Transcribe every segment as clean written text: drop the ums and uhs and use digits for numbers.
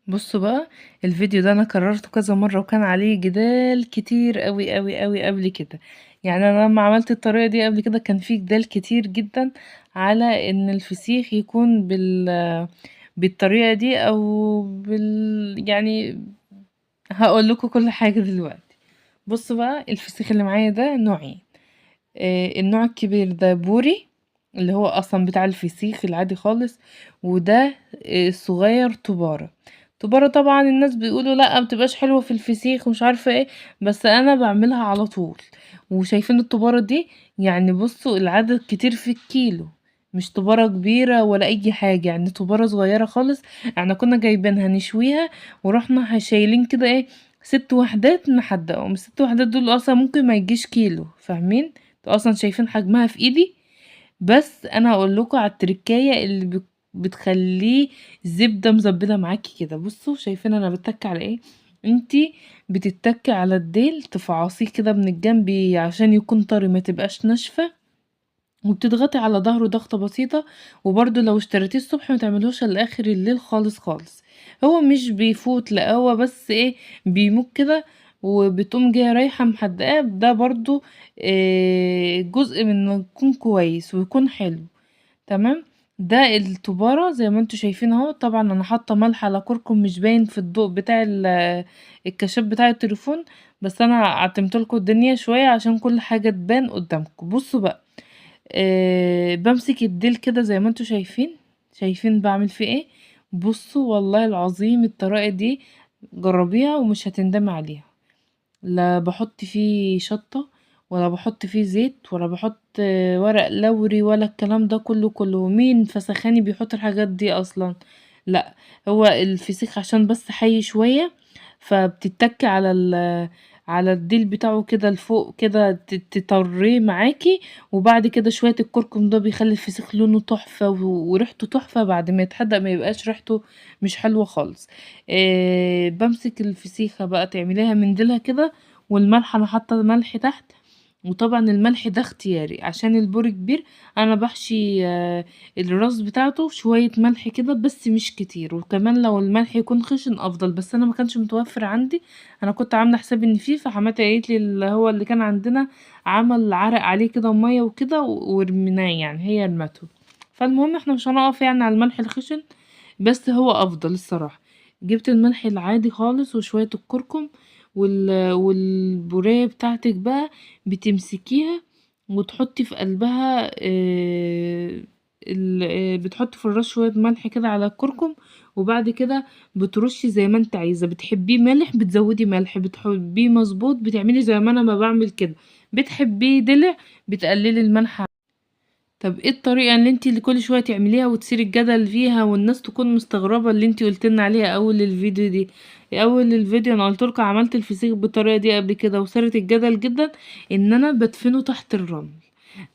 بصوا بقى، الفيديو ده انا كررته كذا مرة وكان عليه جدال كتير قوي قوي قوي قبل كده. انا لما عملت الطريقة دي قبل كده كان في جدال كتير جدا على ان الفسيخ يكون بالطريقة دي او بال، هقول لكم كل حاجة دلوقتي. بصوا بقى، الفسيخ اللي معايا ده نوعين، النوع الكبير ده بوري اللي هو اصلا بتاع الفسيخ العادي خالص، وده الصغير طبارة. طبارة طبعا الناس بيقولوا لا ما بتبقاش حلوة في الفسيخ ومش عارفة ايه، بس انا بعملها على طول. وشايفين الطبارة دي، بصوا العدد كتير في الكيلو، مش طبارة كبيرة ولا اي حاجة، طبارة صغيرة خالص. احنا كنا جايبينها نشويها ورحنا شايلين كده ايه 6 وحدات نحدقهم. الست وحدات دول اصلا ممكن ما يجيش كيلو، فاهمين؟ انتوا اصلا شايفين حجمها في ايدي. بس انا هقول لكم على التركايه اللي بتخليه زبده مزبده معاكي كده. بصوا شايفين انا بتك على ايه؟ انتي بتتكي على الديل، تفعصيه كده من الجنب عشان يكون طري ما تبقاش ناشفه، وبتضغطي على ظهره ضغطه بسيطه. وبرده لو اشتريتيه الصبح ما تعملوش الا اخر الليل خالص خالص، هو مش بيفوت، لا هو بس ايه بيموت كده وبتقوم جايه رايحه محدقاه. ده برضو جزء من انه يكون كويس ويكون حلو. تمام، ده الطبارة زي ما انتوا شايفين اهو. طبعا انا حاطه ملح على كركم، مش باين في الضوء بتاع الكشاف بتاع التليفون، بس انا عتمت لكم الدنيا شويه عشان كل حاجه تبان قدامكم. بصوا بقى، بمسك الديل كده زي ما انتوا شايفين، شايفين بعمل فيه ايه؟ بصوا والله العظيم الطريقه دي جربيها ومش هتندمي عليها. لا بحط فيه شطه ولا بحط فيه زيت ولا بحط ورق لوري ولا الكلام ده كله كله. مين فسخاني بيحط الحاجات دي اصلا؟ لا، هو الفسيخ عشان بس حي شويه، فبتتك على الديل بتاعه كده لفوق كده، تطريه معاكي. وبعد كده شويه الكركم ده بيخلي الفسيخ لونه تحفه وريحته تحفه، بعد ما يتحدق ما يبقاش ريحته مش حلوه خالص. بمسك الفسيخه بقى تعمليها من ديلها كده، والملح انا حاطه ملح تحت، وطبعا الملح ده اختياري عشان البوري كبير. انا بحشي الراس بتاعته شويه ملح كده بس مش كتير، وكمان لو الملح يكون خشن افضل، بس انا ما كانش متوفر عندي، انا كنت عامله حسابي ان فيه، فحماتي قالت لي اللي هو اللي كان عندنا عمل عرق عليه كده ميه وكده ورميناه، هي رمته. فالمهم احنا مش هنقف على الملح الخشن، بس هو افضل الصراحه. جبت الملح العادي خالص وشويه الكركم والبوريه بتاعتك بقى بتمسكيها وتحطي في قلبها، بتحطي في الراس شوية ملح كده على الكركم، وبعد كده بترشي زي ما انت عايزة. بتحبيه مالح بتزودي ملح، بتحبيه مظبوط بتعملي زي ما انا ما بعمل كده، بتحبيه دلع بتقللي الملح. طب ايه الطريقة اللي انت اللي كل شوية تعمليها وتثيري الجدل فيها والناس تكون مستغربة اللي انت قلت لنا عليها اول الفيديو دي؟ اول الفيديو انا قلت لكم عملت الفسيخ بالطريقة دي قبل كده وثارت الجدل جدا، ان انا بدفنه تحت الرمل.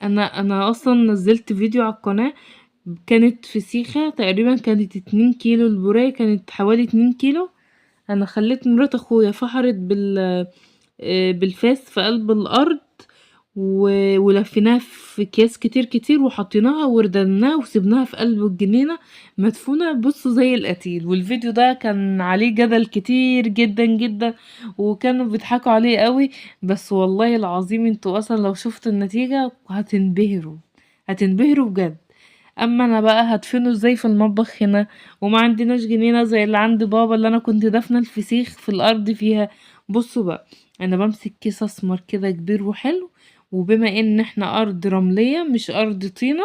انا اصلا نزلت فيديو على القناة، كانت فسيخة تقريبا كانت 2 كيلو، البوريه كانت حوالي 2 كيلو. انا خليت مرات اخويا فحرت بالفاس في قلب الارض ولفيناها في اكياس كتير كتير وحطيناها وردناها وسبناها في قلب الجنينة مدفونة، بصوا زي القتيل. والفيديو ده كان عليه جدل كتير جدا جدا وكانوا بيضحكوا عليه قوي، بس والله العظيم انتوا اصلا لو شفتوا النتيجة هتنبهروا، هتنبهروا بجد. اما انا بقى هدفنه ازاي في المطبخ هنا وما عندناش جنينة زي اللي عند بابا اللي انا كنت دافنة الفسيخ في الارض فيها. بصوا بقى، انا بمسك كيس اسمر كده كبير وحلو، وبما ان احنا ارض رملية مش ارض طينة،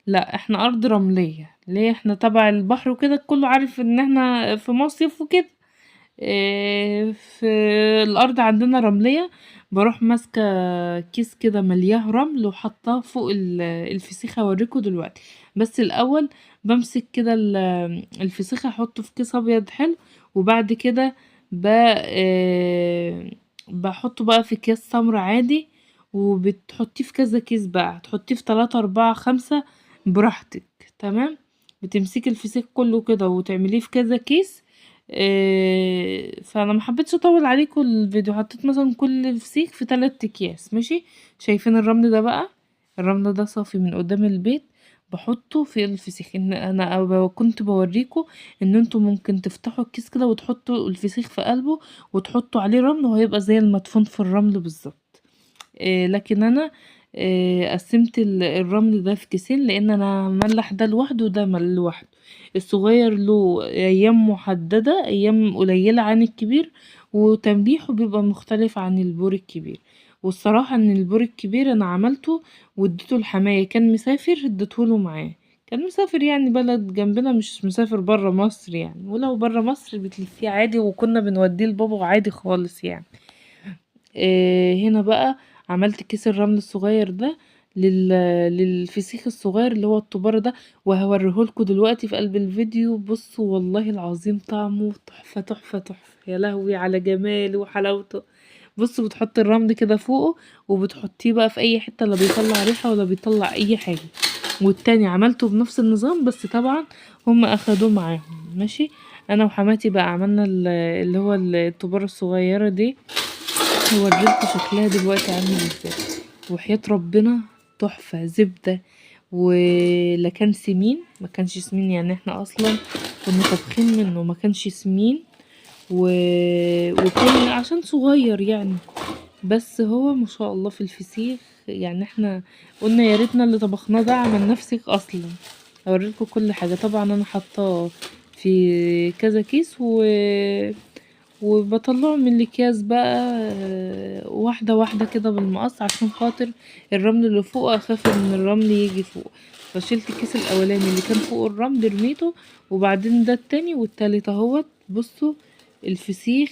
لا احنا ارض رملية، ليه احنا تبع البحر وكده، كله عارف ان احنا في مصيف وكده، في الارض عندنا رملية. بروح ماسكة كيس كده ملياه رمل وحطاه فوق الفسيخة، اوريكم دلوقتي. بس الاول بمسك كده الفسيخة احطه في كيس ابيض حلو، وبعد كده بحطه بقى في اكياس سمرا عادي، وبتحطيه في كذا كيس بقى، تحطيه في 3 4 5 براحتك. تمام، بتمسكي الفسيخ كله كده وتعمليه في كذا كيس. فانا ما حبيتش اطول عليكم الفيديو، حطيت مثلا كل فسيخ في 3 اكياس. ماشي، شايفين الرمل ده بقى؟ الرمل ده صافي من قدام البيت، بحطه في الفسيخ. ان انا كنت بوريكم ان انتوا ممكن تفتحوا الكيس كده وتحطوا الفسيخ في قلبه وتحطوا عليه رمل وهيبقى زي المدفون في الرمل بالظبط. لكن انا قسمت الرمل ده في كيسين، لان انا هملح ده لوحده وده لوحده. الصغير له ايام محددة، ايام قليله عن الكبير، وتمليحه بيبقى مختلف عن البور الكبير. والصراحة ان البور الكبير انا عملته واديته لحماية، كان مسافر اديته معاه، كان مسافر يعني بلد جنبنا، مش مسافر برا مصر يعني، ولو برا مصر بتلفيه عادي، وكنا بنوديه لبابا عادي خالص يعني. هنا بقى عملت كيس الرمل الصغير ده للفسيخ الصغير اللي هو الطبارة ده، وهوريهولكوا دلوقتي في قلب الفيديو. بصوا والله العظيم طعمه تحفة تحفة تحفة، يا لهوي على جماله وحلاوته. بصوا بتحطي الرمل كده فوقه وبتحطيه بقى في اي حتة، لا بيطلع ريحة ولا بيطلع اي حاجة. والتاني عملته بنفس النظام، بس طبعا هم اخدوه معاهم ماشي. انا وحماتي بقى عملنا اللي هو الطبارة الصغيرة دي، هوريلكوا شكلها دلوقتي عامل ازاي. وحياة ربنا تحفة، زبدة، ولا كان سمين، ما كانش سمين يعني، احنا اصلا كنا طابخين منه ما كانش سمين، وكان عشان صغير يعني، بس هو ما شاء الله في الفسيخ يعني. احنا قلنا يا ريتنا اللي طبخناه ده عملناه فسيخ اصلا. هوريلكوا كل حاجة. طبعا انا حطاه في كذا كيس وبطلعه من الاكياس بقى واحدة واحدة كده بالمقص، عشان خاطر الرمل اللي فوق اخاف ان الرمل يجي فوق. فشلت الكيس الاولاني اللي كان فوق الرمل رميته، وبعدين ده التاني والتالت اهوت. بصوا الفسيخ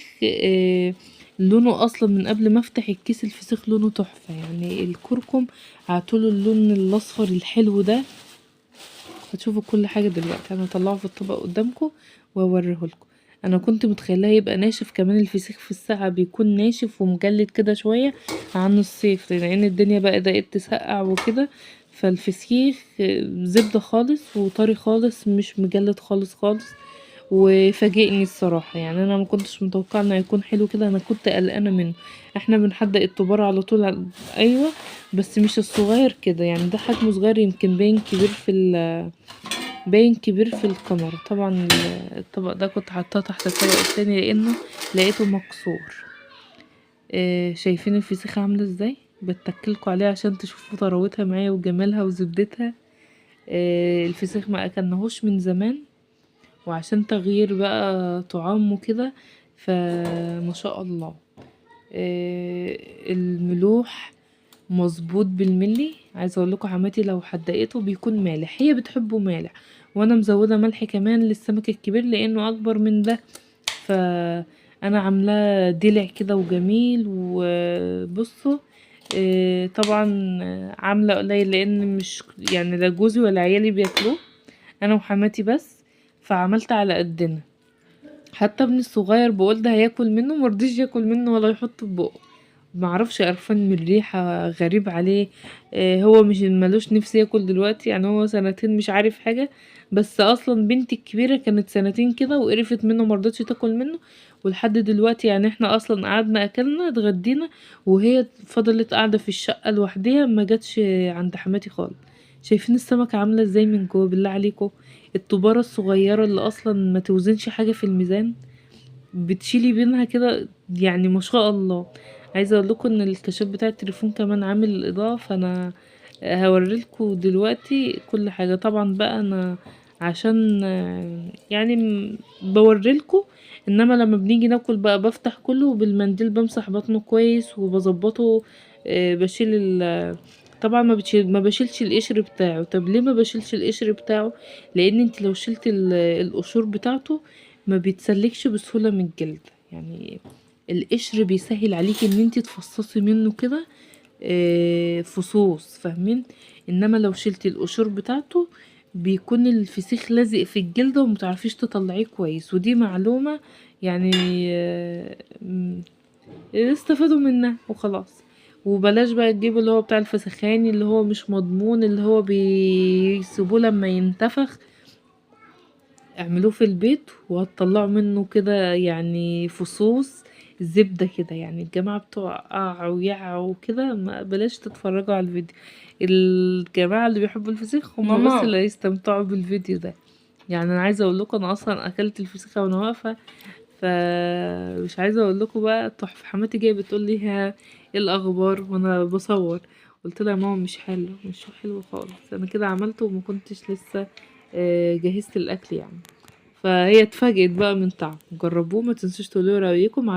لونه اصلا من قبل ما افتح الكيس الفسيخ لونه تحفة يعني، الكركم عطوله اللون الاصفر الحلو ده. هتشوفوا كل حاجة دلوقتي، انا هطلعه في الطبق قدامكم واوريهولكم. انا كنت متخيلاه يبقى ناشف، كمان الفسيخ في السقعة بيكون ناشف ومجلد كده شوية عن الصيف، لان الدنيا بقى بدأت تسقع وكده، فالفسيخ زبدة خالص وطري خالص، مش مجلد خالص خالص. وفاجئني الصراحة يعني، انا ما كنتش متوقعة انه هيكون حلو كده، انا كنت قلقانة منه. احنا بنحدق الطبار على طول ايوه، بس مش الصغير كده يعني، ده حجمه صغير يمكن باين كبير في باين كبير في الكاميرا. طبعا الطبق ده كنت حاطاه تحت الطبق التاني لانه لقيته مكسور. شايفين الفسيخة عاملة ازاي؟ بتكلكوا عليها عشان تشوفوا طراوتها معايا وجمالها وزبدتها. الفسيخ ما اكلناهوش من زمان، وعشان تغيير بقى طعامه كده، فما شاء الله. الملوح مظبوط بالملي. عايزه اقول لكم حماتي لو حدقته بيكون مالح، هي بتحبه مالح، وانا مزوده ملح كمان للسمك الكبير لانه اكبر من ده، فانا عاملاه دلع كده وجميل. وبصوا طبعا عامله قليل لان مش يعني لا جوزي ولا عيالي بياكلوه، انا وحماتي بس، فعملت على قدنا. حتى ابني الصغير بقول ده هياكل منه، مرضيش ياكل منه ولا يحطه في بقه، معرفش قرفان من الريحة، غريب عليه. هو مش ملوش نفس ياكل دلوقتي يعني، هو سنتين مش عارف حاجة، بس اصلا بنتي الكبيرة كانت سنتين كده وقرفت منه مرضتش تاكل منه، ولحد دلوقتي يعني احنا اصلا قعدنا اكلنا اتغدينا، وهي فضلت قاعدة في الشقة لوحديها، ما جاتش عند حماتي خالص. شايفين السمكة عاملة ازاي من جوه؟ بالله عليكم الطبارة الصغيرة اللي اصلا ما توزنش حاجة في الميزان بتشيلي بينها كده يعني، ما شاء الله. عايزه اقول لكم ان الكشاف بتاع التليفون كمان عامل الاضاءة، فانا هوريلكم دلوقتي كل حاجة. طبعا بقى انا عشان يعني بوريلكم، انما لما بنيجي ناكل بقى بفتح كله وبالمنديل بمسح بطنه كويس وبظبطه. بشيل طبعا ما بشيلش القشر بتاعه. طب ليه ما بشيلش القشر بتاعه؟ لان انت لو شلت القشور بتاعته ما بيتسلكش بسهولة من الجلد، يعني القشر بيسهل عليكي ان انت تفصصي منه كده فصوص، فاهمين؟ انما لو شلتي القشور بتاعته بيكون الفسيخ لازق في الجلد ومتعرفيش تطلعيه كويس. ودي معلومة يعني استفادوا منها وخلاص. وبلاش بقى تجيبوا اللي هو بتاع الفسخاني اللي هو مش مضمون، اللي هو بيسيبوه لما ينتفخ. اعملوه في البيت وهتطلعوا منه كده يعني فصوص زبدة كده. يعني الجماعة بتوع قع ويع وكده ما بلاش تتفرجوا على الفيديو. الجماعة اللي بيحبوا الفسيخ هم بس ماما. اللي هيستمتعوا بالفيديو ده. يعني انا عايزة اقول لكم انا اصلا اكلت الفسيخة وانا واقفة، فمش عايزة اقول لكم بقى تحفة. حماتي جاية بتقول لي ها ايه الاخبار وانا بصور، قلت لها يا ماما مش حلو، مش حلو خالص، انا كده عملته وما كنتش لسه جهزت الاكل يعني. فهي اتفاجئت بقى من طعمه. جربوه، ما تنسوش تقولوا رايكم. مع